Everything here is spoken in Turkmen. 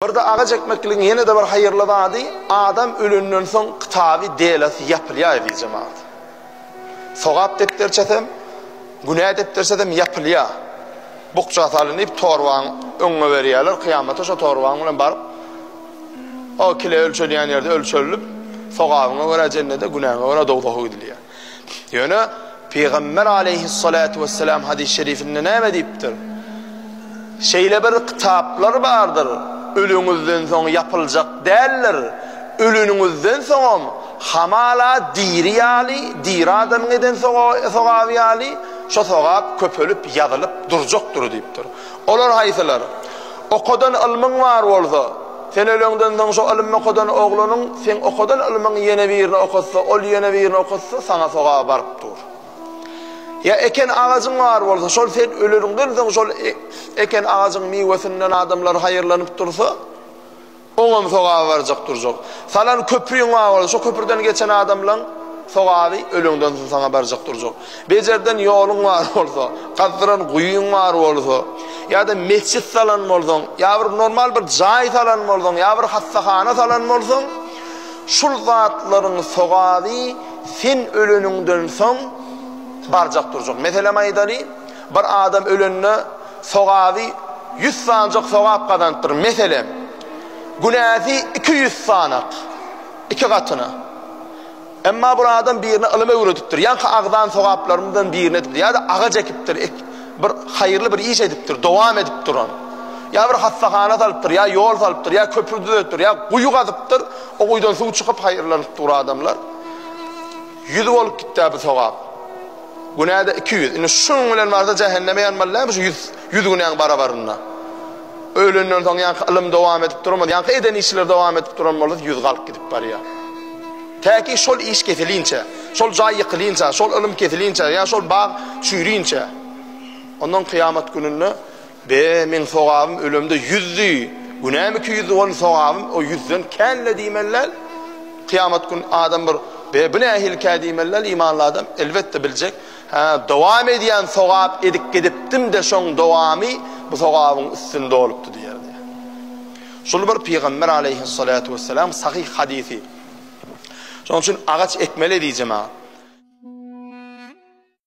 Bir-de agaç ekmekligiň ýene-de bir haýyrly zady, adam ölenden soň kitaby, delasy ýapylýar eziz jemagat. Sogap depderçesem, günä depderçesem ýapylýar. Bukja salynyp torbaň öňüňe berýärler, kyýamata şo torbaň bilen baryp, o kile ölçelýän ýerde ölçelip, sogabyňa görä jennede, günäňe görä dowzaha gidilýär. Ýöne Pygamber aleýhissalatu wessalam hadys şerifinde näme diýipdir? Şeýle bir kitaplar bardyr, ölüňizden soň ýapyljak däldir. Öleniňizden soňam hamala diri ýaly, diri adamyň eden sogaby ýaly, şo sogap köpelip, ýazylyp durjakdyr diýipdir. Olar haýsylar? Okadan ylmyň bar bolsa, sen öleňden soň şo ylmy okadan oglanyň seň okadan ylmyňy ýene birine okatsa, ol ýene birine okatsa, saňa sogaby baryp dur. Ýa eken agajyň bar bolsa, şol sen öleniňden soň şol eken agajyň miwesinden adamlar haýyrlanyp dursa, Oňam sogaby barjak durjak. Salan köprüň bar bolsa, şo köprüden geçen adamlaň sogaby öleňden soň saňa barjak durjak. Bejerden ýoluň bar bolsa, gazdyran guýyň bar bolsa, ýa-da mesjit salan bolsaň, ýa bir normal bir jaý salan bolsaň, ýa bir hassahana salan bolsaň, şul zatlaryň sogaby sen öleniňden soň barjak durjak. Meselem aýdaly, bir adam ölende Sogaby ýüz sanjak sogap gazanypdyr. Meselem, günäsi 200 sanak, iki gatyna. Emma bir adam birine ylym öwredipdir, ýaňky agzan sogaplarymyzdan birini edipdir, ýa-da agaç ekipdir, bir haýyrly bir iş edipdir, dowam edip duran. Ýa bir hassahana salypdyr, ýa ýol salypdyr, ýa köpri düzetipdir, ýa guýy gazypdyr, o guýudan suw çykyp haýyrlanyp dur adamlar. Ýüz bolup gitdä bu sogap. Günä-de 200. Indi şunuň bilen barsa jähenneme ýanmaly dälmi şu ýüz, ýüz günäň barabarynda. Ölenden soň ýaňky ylym dowam edip duran bolsa, ýaňky eden işleri dowam edip duran bolsa ýüz galyp gidip barýar. Täki şol iş kesilinçä, şol jaý ýykylinçä, şol ylym kesilinçä ýa şol bag çüýrinçä. Ondan kyýamat gününde Be, meň sogabym ölemde ýüzdi, günäm iki ýüzdi boldy, sogabym o ýüzden kän-le diýmeli däl. Kyýamat gün adam bir, Be, bu nähilikä diýmeli däl, imanly adam elbetde biljek, Hä, dowam edýän sogap edip gidipdim-de şoň dowamy bu sogabyň üstüni dolupdy diýer diýýär. Şul bir Pygamber aleýhissalatu wessalam sahyh hadysy. Şonuň üçin agaç ekmeli eziz jemagat.